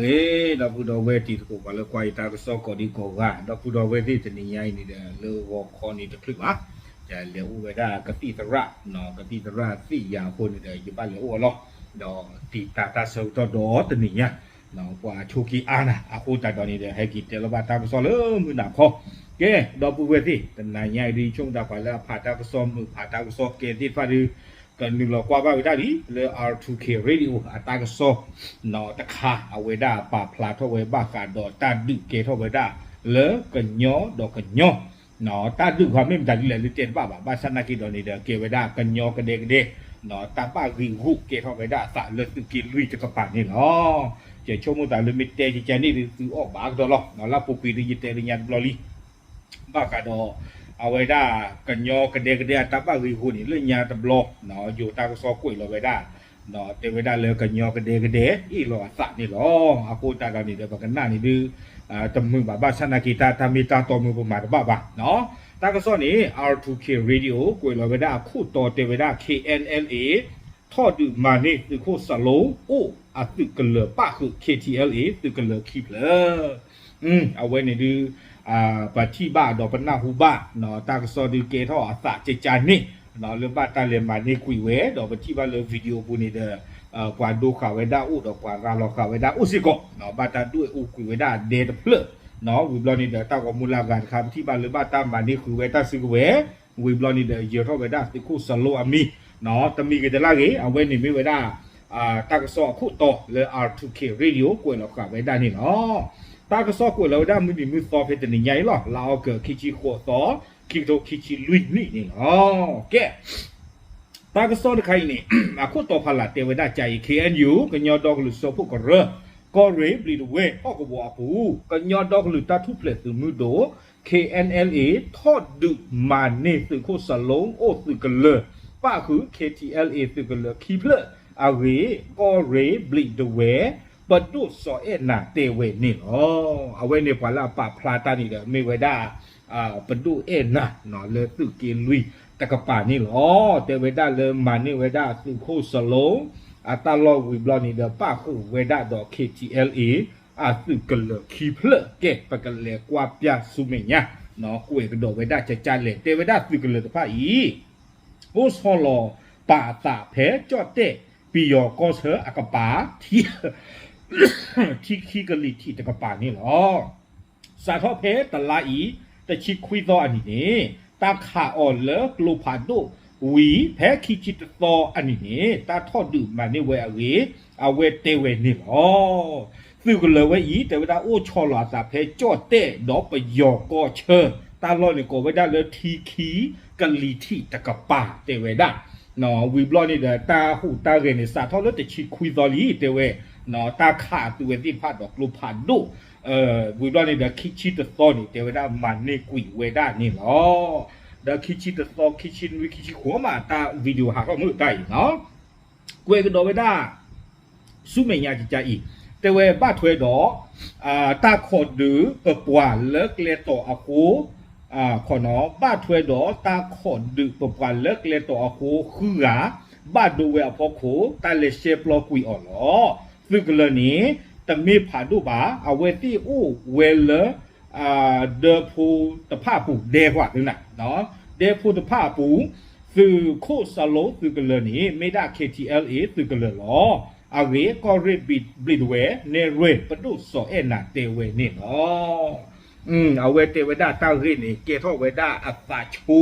ဂ့ၤ ဒီပုၢ်ဒီဝဲၢ်တံၤသကိး ပှၤလၢကွၢ်ယတၢ်ကစီၣ်ကိးဒံကိးဂၤ ဒီပုၢ်ဒီဝဲၢ်သ့ၣ် တနံၤညါအံၤန့ၣ်ဒီး လၢဂီၤခီန့ၣ်တချုးဘၣ်, ယလဲၤအိၣ်ဝဲဒၣ်ကသံၣ်သရၣ်, ကသံၣ်သရၣ်သံၣ်ယၤအဃိန့ၣ်ဒီး ယဘၣ်လဲၤအိၣ်အလီၢ်, ဒီးတံာ်တာ်တၢ်ဆၢကတီၢ်ဒီးတနံၤညါ, ပှၤဆိက့အါနၤ အဃိသတးဒီးန့ၣ်ဒီး ဟဲက့ၤတဲလီၤဘၣ်တၢ်ကစီၣ်လၢမုၢ်နၤခီ, ကဲ ဒီပုၢ်ဝဲၢ်သ့ၣ် တနံၤညါအံၤဒ်ဆိကမိၣ်သးပှၤလၢအဖးတၢ်ကစီၣ်မုာ် ဖးတၢ်ကစီၣ်ကဲသ့ၣ်တဖၣ်ဒီး ကနုာ်လီၤကွၢ်ဘၣ်ဝဲဒၣ်လံ လၢ R two K Radio အတၢ်ကစီၣ် တခါ အဝဲဒၣ်ပာ်ဖျါထီၣ်ဝဲဘၣ်ဃးဒီးတၢ်ဒုးကဲထီၣ်ဝဲဒၣ် လၢကညီဒီးကညီ, တၢ်ဒုးခီမ့ၢ်မတၤဒ်လဲၣ်လၢတဲတဘၣ်ဘၣ်, ဘၣ်ဆၣ်နာ်က့ဒီးန့ၣ်ဒီး ကဲဝဲဒၣ်ကညီကဒဲကဒဲ, တၢ်ဘၣ်ဂ့ၢ်ဂီၢ်ကဲထီၣ်ဝဲဒၣ်အသးလၢသုးက့လွံၢ်တကပၤန့ၣ်လီၤ. ယဆိကမိၣ်သးလၢမ့ၢ်တဲကကန့ၣ်ဒီးသုအီၣ်ဘၣ်ကဒီးလီၤ, လၢပူၤကွံာ်ဒီးယတဲလၢညါတဘျီလံ ဘၣ်ဃးဒီး အဝဲဒၣ်ကညီကဒဲကဒဲအတၢ်ဘၣ်ဂ့ၢ်ဂီၢ်န့ၣ် လၢညါတဘျီ ယိၤတၢ်ကစီၣ်ကွဲးလီၤဝဲဒၣ်, တဲဝဲဒၣ်လၢကညီကဒဲကဒဲ အ့ၣ်လိာ်အသးန့ၣ်လီၤ. အဃိသတးဒီးန့ၣ်ဒီး ပကနၣ်န့ၣ်ဒုး တမုာ်ဘၣ် ဘၣ်ဆၣ်နာ်က့ တၢ်တၢ်မ့ၢ်တၢ်တီမုၢ်ပမၤတဘၣ်ဘၣ်. တၢ်ကစီၣ်န့ၣ် R two K Radio ကွဲးလီၤဝဲဒၣ်အခိၣ်တီတဲဝဲဒၣ် K N L A ထီၣ်ဒုးမၤန့ၢ်သုးခိၣ်စလိ အိၣ်အသုးကလၢၤပၣ်ဃုာ် K T L A သုးကလၢၤခံဖျၢၣ် အဝဲန့ၣ်ဒုး ပထံၣ်ဘၣ်ဒီးပနၢ်ဟူဘၣ် တၢ်ကစီၣ်ဒုးကဲထီၣ်အသးကကန့ၣ် လၢဘၣ်တၢ်လဲၤမၤန့ၢ်ကွံာ်ဝဲ ဒီးပထံၣ်ဘၣ်လၢ video ပူၤန့ၣ်ဒီး ပှၤဒိဃာ်ဝဲဒၣ်အိၣ်ဒီးပှၤရၤလီၤဃာ်ဝဲဒၣ်အိၣ်စ့ၢ်ကီး ဘၣ်တၢ်ဒွဲၣ်အူကွံာ်ဝဲဒၣ်အဒဲတဖျၢၣ် ဝံၤဘျီန့ၣ်ဒီး တၢ်ဂီၤမူလၢအဂၤတခါ ပထံၣ်ဘၣ်လၢဘၣ်တၢ်မၤန့ၢ်ဃုာ်ဝဲတၢ်စုကဝဲၤ ဝံၤဘျီန့ၣ်ဒီး ယၢၤထီၣ်ဝဲဒၣ်သုးခိၣ်စလိအမံၤ တမံၤဂ့ၤတလၢ်ဂ့ၤ အဝဲန့ၣ်မ့ၢ်ဝဲဒၣ် တၢ်ကစီၣ်အခိၣ်တီလၢ R two K Radio ကွဲးလီၤဃာ်ဝဲဒၣ်န့ၣ်လီၤ. တၢ်ကစီၣ်ကွဲးလီၤဝဲဒၣ်မုၢ်နံၤမုၢ်သီဖဲတနံၤညါအံၤလီၤ. လါအီကူး ခံဆံဃိးသီ ခံကထိခံဆံလွံၢ်နံၣ်န့ၣ်လီၤ. ကဲ တၢ်ကစီၣ်တခါအံၤန့ၣ် အခိၣ်တီဖးလၢ်တဲဝဲဒၣ်ကါအံၤ K N U ကညီဒီကလုာ်စၢဖှိၣ်ကရၢ ကီၢ်ရ့ၣ်ဘျံးဒဝဲၢ်ဟီၣ်ကဝီၤအပူၤ ကညီဒီကလုာ်တၢ်ထူၣ်ဖျဲးသုးမုၢ်ဒိၣ် K N L A ထီၣ်ဒုးမၤန့ၢ်သုးခိၣ်စလိ အိၣ်သုးကလၢၤ ပၣ်ဃုာ် K T L A သုးကလၢၤခံဖျၢၣ်အဂ့ၢ် ကီၢ်ရ့ၣ်ဘျံးဒဝဲၢ် ပဒိၣ်စီၤအဲၣ်နၤတဲဝဲန့ၣ်လီၤ. အဝဲန့ၣ်ပှၤလၢအပာ်ဖျါတၢ်န့ၣ်ဒီး မ့ၢ်ဝဲဒၣ် ပဒိၣ်အဲၣ်နၤ လၢသုးက့လွံၢ်တကပၤန့ၣ်လီၤ. တဲဝဲဒၣ်လၢမၤန့ၢ်ဝဲဒၣ်သုးခိၣ်စလိ အတၢ်လီၢ်ဝံၤဘျီန့ၣ်ဒီး ပၣ်ဃုာ်ဝဲဒၣ်ဒီး K T L A အသုးကလၢၤခံဖျၢၣ် ကဲ ပကလဲၤကွၢ်ပၠၣ်ဆူမဲာ်ညါ ကွဲးကဒီးဝဲဒၣ်ကကလဲၣ် တဲဝဲဒၣ်သုးကလၢၤတဖၣ်အံၤ အိၣ်ဆီလီၤပာ်အသးဖဲကၠီၣ်တဲၣ် ပယီၤကီၢ်ဆၢအကပၤ ထံခံကလံၤထံးတကပၤန့ၣ်လီၤ. စးထီၣ်ဖဲတလါအံၤ တဆံခွံသီအနံၤန့ၣ် တၢ်ခးအီၤလၢကျိဖးဒိၣ်ဝံၤ ဖဲခံဆံတသီအနံၤန့ၣ် တၢ်ထီၣ်ဒုးမၤန့ၢ်ဝဲအဂ့ၢ် အဝဲတဲဝဲန့ၣ်လီၤ. သုးကလၢၤဝဲအံၤ တဲဝဲဒၣ်အိၣ်ဆီလီၤအသးဖဲကၠီၣ်တဲၣ်ဒီးပယီၤကီၢ်ဆၢ တၢ်လီၢ်န့ၣ်ကိးဝဲဒၣ်လၢထံခံကလံၤထံးတကပၤ တဲဝဲဒၣ် ဝံၤဘျီန့ၣ်ဒီး တၢ်ဟူးတၢ်ဂဲၤန့ၣ် စးထီၣ်လၢတဆံခွံသီလံ တဲဝဲ တၢ်ခးအသုးဝဲသ့ၣ်တဖၣ်ဒီးကျိဖးဒိၣ် ဝံၤဘျီန့ၣ်ဒီး ခံဆံတသီန့ၣ် တဲဝဲဒၣ်မၤန့ၢ်ကွံာ်ဝဲဒၣ်န့ၣ်လီၤ. ဒီးခံဆံတသီ ခံဆံနွံ ခံဆံဃိးမး တၢ် video ဟးထီၣ်မုၢ်တၢ်အံၤ ကွဲးကဒီးဝဲဒၣ် ဆူမဲာ်ညါကကါအံၤ တဲဝဲဘၣ်ထွဲဒီး တၢ်ခိးဒုးပပှၤလၢကျဲတီၤအဃိ ဘၣ်ထွဲဒီးတၢ်ခိးဒုးပပှၤလၢကျဲတီၤအဃိဃုဂၤ ဘၣ်ဒိဝဲအဖီခိၣ် တၢ်လဲၤရှဲပျီကွံာ်အီၤလီၤ. သုးကလၢၤန့ၣ် တမ့ၢ်ဖးဒိၣ်ဘၣ် အဝဲသ့ၣ်အိၣ်ဝဲလၢ ဒၢဖိတဖၣ်အပူၤ ဒဲကွၢ်သနၤ ဒဲဖိတဖၣ်အပူၤ သုးခိၣ်စလိသုးကလၢၤန့ၣ် မ့ၢ်ဒၣ် K T L A သုးကလၢၤလီၤ. အဂ့ၢ် ကီၢ်ရ့ၣ်ဘျံးဒဝဲၢ် နဲၣ်ရွဲၣ် ပဒိၣ်စီၤအဲၣ်နၤတဲဝဲန့ၣ်လီၤ. အဝဲတဲဝဲဒၣ်တၢ်ဂ့ၢ်န့ၣ် ကဲထီၣ်ဝဲဒၣ်အသးဆိ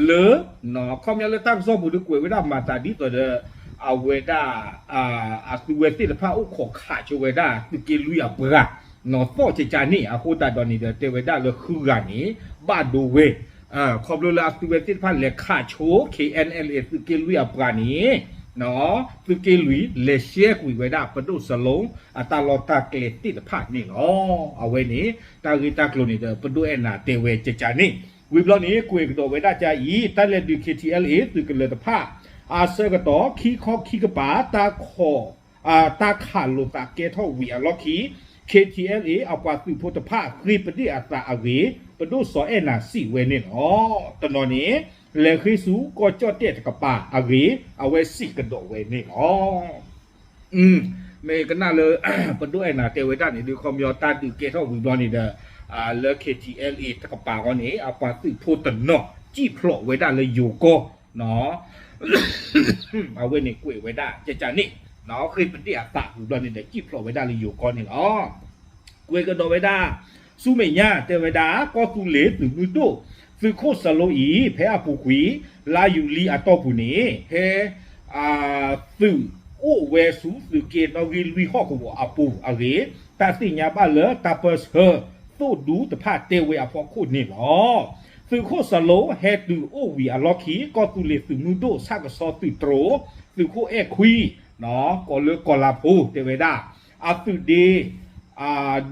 လၢ ခီပညီလၢတၢ်ကစီၣ်ပူၤဒုးကွဲးဝဲဒၣ်မၤသးဒ်သိးဒီး အဝဲဒၣ် အသုးဝဲသ့ၣ်တဖၣ်အိၣ်ခိးခးဆိဝဲဒၣ်သုးက့လွံၢ်အပှၤ နီၢ်သီၣ်ကကါန့ၣ် အဃိသတးဒီးန့ၣ်ဒီး တဲဝဲဒၣ်လၢဃုဂၤန့ၣ် ဘၣ်ဒိဝဲ ခီဖျိလၢအသုးဝဲသ့ၣ်တဖၣ်လဲၤခးဆိ K N L A သုးက့လွံၢ်အပှၤန့ၣ် သုးက့လွံၢ်လဲၤရှဲကွံာ်ဝဲဒၣ်ပဒိၣ်စလိ အတၢ်လီၢ်တၢ်ကျဲသ့ၣ်တဖၣ်န့ၣ်လီၤ. အဝဲန့ၣ် တၢ်ဂ့ၢ်တၢ်ကျိၤန့ၣ်ဒီး ပဒိၣ်အဲၣ်နၤတဲဝဲကကါန့ၣ် ဝံၤဘျီန့ၣ် ကွဲးကဒီးဝဲဒၣ်ကါအံၤ တၢ်လဲၤဒုး K T L A သုးကလၢၤတဖၣ် အဆၢကတီၢ် ခံခီခံကပၤ တၢ်ခးလိာ်သးကဲထီၣ်ဝံၤအလီၢ်ခံ K T L A အပှၤသုးဖိတဖၣ်ဃ့ပဒ့ၣ်အသးအဂ့ၢ် ပဒိၣ်စီၤအဲၣ်နၤစံးဝဲန့ၣ်လီၤ. တနီၤန့ၣ် လဲၤဃ့ဆူကီၢ်ကၠီၣ်တဲၣ်တကပၤအဂ့ၢ် အဝဲစံးကဒီးဝဲန့ၣ်လီၤ. မ့ၢ်ကနၣ်လၢ ပဒိၣ်အဲၣ်နၤတဲဝဲဒၣ်န့ၣ်ဒုး ခီပညီတၢ်ဒုးကဲထီၣ်ဝံၤဘျီန့ၣ်ဒီး လၢ KTLA တကပၤဃီန့ၣ် အပှၤသုးဖိတနီၤ စံၣ်ဖျိးဝဲဒၣ်လၢယိၤကီၢ် အဝဲန့ၣ်ကွဲးဝဲဒၣ်ကကန့ၣ် ဃ့ပဒ့ၣ်အသးဝံၤဘျီန့ၣ်ဒီး စံၣ်ဖျိးဝဲဒၣ်လၢယိၤကီၢ်န့ၣ်လီၤ. ကွဲးကဒီးဝဲဒၣ် ဆူမဲာ်ညါတဲဝဲဒၣ် ကီၢ်သူလ့ၤသုးမုၢ်ဒိၣ် သုးခိၣ်စလိအံၤ ဖဲအပူၤကွံာ် လါယူၤလံအတီၢ်ပူၤန့ၣ် ဟဲ သုးအိၣ်ဝဲဆူသုးက့နီၣ်ဂံၢ်လွံၢ်ဟီၣ်ကဝီၤအပူၤအဂ့ၢ် တၢ်သ့ၣ်ညါဘၣ်လၢတၢ်ပၢၢ်ဆၢ သိၣ်ဒူတဖၣ်တဲဝဲအဖီခိၣ်န့ၣ်လီၤ. သုးခိၣ်စလိဟဲတုၤအိၣ်ဝံၤအလီၢ်ခံ ကီၢ်သူလ့ၤသုးမုၢ်ဒိၣ်ဆၣ်ကဆီသုးတြိၤ သုးခိၣ်အဲၣ်ခွံ ကိးလၢကီၤလၤဖိတဲဝဲဒၣ် အသုးဒ့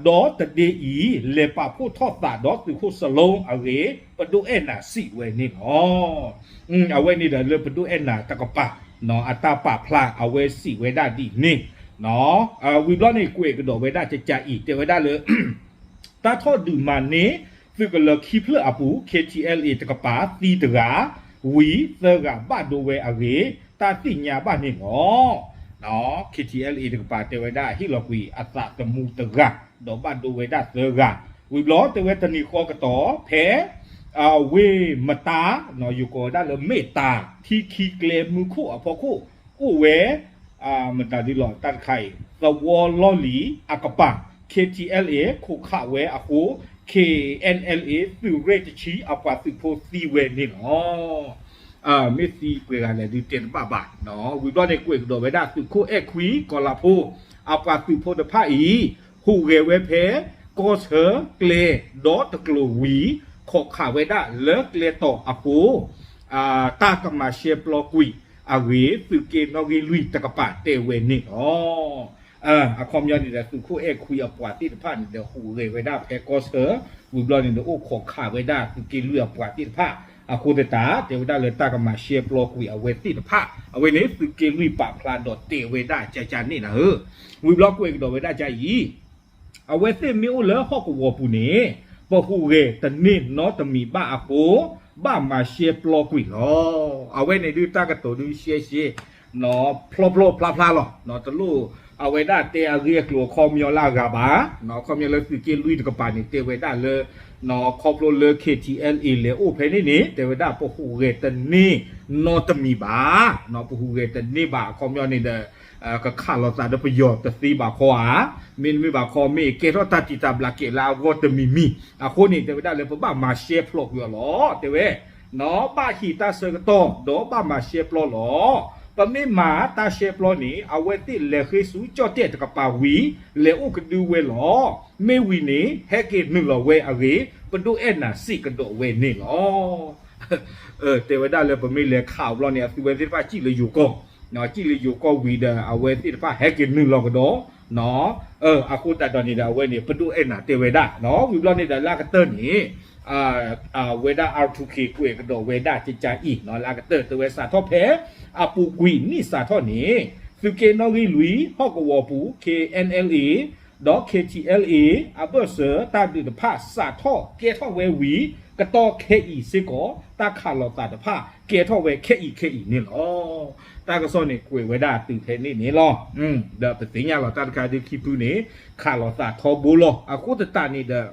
ဒီတဒ့အံၤ လဲၤပာ်ဖှိၣ်ထီၣ်သးဒီးသုးခိၣ်စလိအဂ့ၢ် ပဒိၣ်အဲၣ်နၤစံးဝဲန့ၣ်လီၤ. အဝဲန့ၣ်ဒီးလၢပဒိၣ်အဲၣ်နၤတကပၤ အတၢ်ပာ်ဖျါအဝဲစံးဝဲဒၣ်ဒ်န့ၣ် ဝံၤဘျီန့ၣ်ကွဲးကဒီးဝဲဒၣ်ကကအံၤ တဲဝဲဒၣ်လၢ တၢ်ထီၣ်ဒုးမၤန့ၢ် သုးကလၢၤခံဖျၢၣ်အပူၤ KTLA တကပၤသံတဂၤ ဝံၤသၢဂၤဘၣ်ဒိဝဲအဂ့ၢ် တၢ်သ့ၣ်ညါဘၣ်န့ၣ်လီၤ. KTLA တကပၤတဲဝဲဒၣ်ဟ့ၣ်လီၤကွံာ်အသးသမူတဂၤ ဒီးဘၣ်ဒိဝဲဒၣ်သၢဂၤ ဝံၤဘျီတဲဝဲတနံၤဃီကတီၢ် ဖဲ ဝ့ၢ်မတၤ ယိၤကိးဝဲဒၣ်လၢမ့ၢ်တၤ ထံခံကျဲမူခိၣ်အဖီခိၣ် အိၣ်ဝဲ မတၤဒ်လီၤ တၢ်တခါအံၤ သဝီလီၢ်လံၤအကပၤ KTLA ခိးခးဝဲအဃိ KNLA သုးရ့ၣ်တဆံအပှၤသုးဖိသံဝဲန့ၣ်လီၤ. မ့ၢ်သံပှဲၤဂၤလဲၣ်ဒုးတဲတဘၣ်ဘၣ်. ဝံၤဘျီန့ၣ်ကွဲးကဒီးဝဲဒၣ်သုးခိၣ်အဲၣ်ခွံကီၤလၤဖိ အပှၤသုးဖိတဖၣ်အံၤ ဟူးဂဲၤဝဲဖဲ ကီၢ်ဆၢကျဲ ဒီတကျိၤဝံၤ ခိးခးဝဲဒၣ်လၢကျဲတီၤအဃိ တၢ်ကမၤရှဲပျီကွံာ်အဂ့ၢ် သုးက့နီၣ်ဂံၢ်လွံၢ်တကပၤတဲဝဲန့ၣ်လီၤ. အခီပညီန့ၣ်ဒီး သုးခိၣ်အဲၣ်ခွံအပှၤသ့ၣ်တဖၣ်န့ၣ်ဒီး ဟူးဂဲၤဝဲဒၣ်ဖဲကီၢ်ဆၢ ဝံၤဘျီန့ၣ်ဒီး အိၣ်ခိးခးဝဲဒၣ်သုးက့လွံၢ်အပှၤသ့ၣ်တဖၣ် အဃိသတး တဲဝဲဒၣ်လၢတၢ်ကမၤရှဲပျီကွံာ်အဝဲသ့ၣ်တဖၣ် အဝဲန့ၣ်သုးက့လွံၢ်ပာ်ဖျါဒီးတဲဝဲဒၣ်ကကန့ၣ်နၤဧၢ. ဝံၤဘျီကွဲးကဒီးဝဲဒၣ်ကအံၤ အဝဲသ့ၣ်မ့ၢ်အိၣ်လၢဟီၣ်ကဝီၤပူၤန့ၣ် ပဟူးဂဲၤတန့ၢ်နီတမံၤဘၣ်အဃိ ဘၣ်မၤရှဲပျီကွံာ်လီၤ. အဝဲန့ၣ်ဒုးတၢ်ကတိၤဒုးရှဲရှဲ ဖျီဖျီဖျါဖျါလီၤ. တလိၣ် အဝဲဒၣ်တဲအဂ့ၢ်အကျိၤအခီပညီလၢအဂၤဘၣ်. အခီပညီလၢသုးက့လွံၢ်တကပၤန့ၣ် တဲဝဲဒၣ်လၢ ခီဖျိလၢ KTLA လဲၤအိၣ်ဖဲန့ၣ်န့ၣ် တဲဝဲဒၣ်ပဟူးဂဲၤတန့ၢ်နီတမံၤဘၣ်. ပဟူးဂဲၤတန့ၢ်ဘၣ်အခီပညီန့ၣ်ဒီး ကခးလိာ်သးဒီးပယီၤတသ့ဘၣ်ခီဧါ, မ့တမ့ၢ်ဘၣ်ခီ မ့ၢ်ကဲထီၣ်တၢ်တံာ်တာ်ဘျးကဲးလၢအဂီၢ်တမံၤမံၤ အဃိန့ၣ် တဲဝဲဒၣ်လၢပဘၣ်မၤရှဲဖျိးကွံာ်အီၤလီၤ တဲဝဲ, ဘၣ်ဟ့ၣ်တၢ်ဆၢကတီၢ် ဒီးဘၣ်မၤရှဲပျီလီၤ. ပမ့ၢ်မၤတၢ်ရှဲပျီန့ၣ် အဝဲသ့ၣ်လဲၤဃ့ဆူကၠီၣ်တဲၣ်တကပၤဝံၤ လဲၤအိၣ်ကဒုဝဲလီၤ. မ့ၢ်ဝံၤန့ၣ် ဟဲက့ၤနုာ်လီၤဝဲအဂ့ၢ် ပဒိၣ်အဲၣ်နၤစံးကဒီးဝဲန့ၣ်လီၤ. တဲဝဲဒၣ်လၢပမ့ၢ်လဲၤခးအီၤဘျီန့ၣ် အသုဝဲသ့ၣ်တဖၣ်စံၣ်လၢယိၤကီၢ်, စံၣ်လၢယိၤကီၢ်ဝံၤဒီး အဝဲသ့ၣ်တဖၣ်ဟဲက့ၤနုာ်လီၤကဒီး, အဃိသတးဒီးန့ၣ်ဒီး အဝဲန့ၣ် ပဒိၣ်အဲၣ်နၤတဲဝဲဒၣ်, ဝံၤဘျီန့ၣ်ဒီးလၢအကတၢၢ်န့ၣ် အဝဲဒၣ် R two K ကွဲးကဒီးဝဲဒၣ်ကကအံၤ လၢအကတၢၢ်တဲဝဲစးထီၣ်ဖဲ အပူၤကွံာ်နံၣ်စးထီၣ်န့ၣ် သုးက့နီၣ်ဂံၢ်လွံၢ် ဟီၣ်ကဝီၤပူၤ K N L A ဒီး K T L A အဘၢၣ်စၢၤတၢ်ဒုးတဖၣ်စးထီၣ်ကဲထီၣ်ဝဲဝံၤ ကတီၢ်ခဲအံၤစ့ၢ်ကီး တၢ်ခးလိာ်သးတဖၣ်ကဲထီၣ်ဝဲခဲအံၤခဲအံၤန့ၣ်လီၤ. တၢ်ကစီၣ်န့ၣ်ကွဲးဝဲဒၣ်တုၤဖဲန့ၣ်န့ၣ်လီၤ. ဒီးပသ့ၣ်ညါလီၤတၢ်တခါဒုးခံဖုန့ၣ် ခးလိာ်သးထီဘိလီၤ. အဃိသတးန့ၣ်ဒီး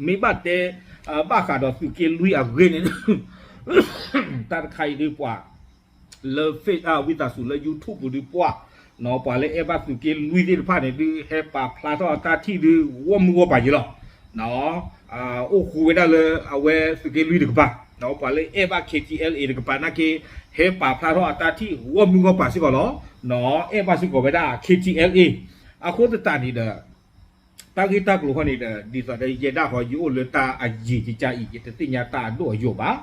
မ့ၢ်ဘၣ်တဲ ဘၣ်ဃးဒီးသုးက့လွံၢ်အဂ့ၢ်န့ၣ် တၢ်တခါအံၤဒုးပှၤ လၢ Face ဝံသးစူၤလၢ YouTube ပူၤဒုးပှၤ ပှၤလၢအဲၣ်ဘၣ်သုးက့လွံၢ်သ့ၣ်တဖၣ်န့ၣ်ဒုး ဟဲပာ်ဖျါထီၣ်အတၢ်ထံၣ်ဒုး ဂီၢ်မုၢ်ဂီၢ်ပၤယံၤလီၤ. အိၣ်ဃူဝဲဒၣ်လၢအဝဲသုးက့လွံၢ်တကပၤ, ပှၤလၢအဲၣ်ဘၣ် K T L A တကပၤနာ်က့ ဟဲပာ်ဖျါထီၣ်အတၢ်ထံၣ်ဂီၢ်မုၢ်ဂီၢ်ပၤစ့ၢ်ကီးလီၤ. အဲၣ်ဘၣ်စ့ၢ်ကီးဝဲဒၣ် K T L A အဃိသတးန့ၣ်ဒီး တၢ်ဂ့ၢ်တၢ်ကျိၤခီန့ၣ်ဒီး ဒ်သိးဒီးယဲဒၣ်ဃီ ယအိၣ်လၢတၢ်အယံၤကကါအံၤ ယတသ့ၣ်ညါတၢ်အဒိၣ်အယိာ်ဘၣ်.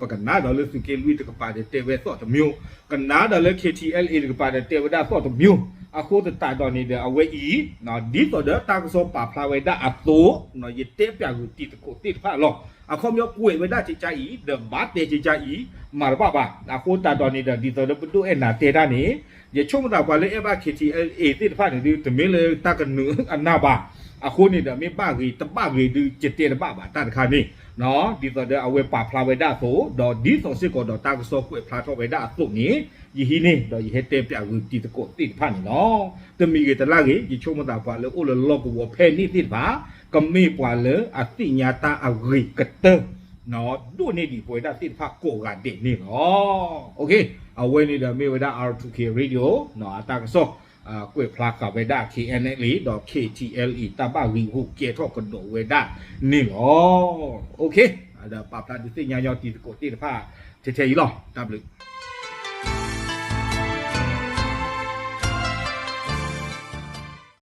ပကနၣ်ဒီးလၢသုးက့လွံၢ်တကပၤဒီးတဲဝဲသီၣ်တမျိုး, ကနၣ်ဒီးလၢ K T L A တကပၤဒီးတဲဝဲဒၣ်သီၣ်တမျိုး, အဃိသတးဒီးန့ၣ်ဒီးအဝဲအံၤ ဒ်သိးဒီးတၢ်ကစီၣ်ပာ်ဖျါဝဲဒၣ်အသိး ယတဲပၠးဂုာ်တံၤသကိးသ့ၣ်တဖၣ်လီၤ. အခီပညီကွဲးဝဲဒၣ်ကကါအံၤ ဒီးဘၣ်တဲကကါအံၤ မၤတဘၣ်ဘၣ်. အဃိသတးဒီးန့ၣ်ဒီး ဒ်သိးဒီးပဒိၣ်အဲၣ်နၤတဲတၢ်န့ၣ် ယဆိကမိၣ်သးပှၤလၢအဲၣ်ဘၣ် K T L A သ့ၣ်တဖၣ်န့ၣ်ဒုး တမ့ၢ်လၢတၢ်ကနုာ်အနၢ်ဘၣ်. အဃိန့ၣ်ဒီးမ့ၢ်ဘၣ်ဂ့ၤတဘၣ်ဂ့ၤဒုး ယတဲတဘၣ်ဘၣ်တၢ်တခါန့ၣ်, ဒ်သိးဒီးအဝဲပာ်ဖျါဝဲဒၣ်အသိး ဒီးဒ်သိးစ့ၢ်ကီးဒီးတၢ်ကစီၣ်ကွဲးဖျါထီၣ်ဝဲဒၣ်အသိးန့ၣ်, ယဟံးန့ၢ်ဒီးယဟဲတဲပၠးဂုာ်တံၤသကိးသ့ၣ်တဖၣ်န့ၣ်လီၤ. တမံၤဂ့ၤတလၢ်ဂ့ၤ ယဆိကမိၣ်သးပှၤလၢအိၣ်လၢလီၢ်ကဝီၤဖဲန့ၣ်သ့ၣ်တဖၣ် ကမ့ၢ်ပှၤလၢအသ့ၣ်ညါတၢ်အဂ့ၤကတၢၢ် ဒိၣ်န့ၢ်ဒံးပဝဲဒၣ်သ့ၣ်တဖၣ်ကိးဂၤဒဲးန့ၣ်လီၤ. အဝဲန့ၣ်ဒီးမ့ၢ်ဝဲဒၣ် R two K Radio အတၢ်ကစီၣ် ကွဲးဖျါဃာ်ဝဲဒၣ် K N L A ဒီး K T L A တၢ်ဘၣ်ဂံာ်ဂူာ်ကဲထီၣ်ကဒီးဝဲဒၣ်န့ၣ်လီၤ. ဒီးပာ်ဖျါဒုးသ့ၣ်ညါညီတံၤသကိးသ့ၣ်တဖၣ် ထဲထဲအံၤလီၤ. တၢ်ဘျုး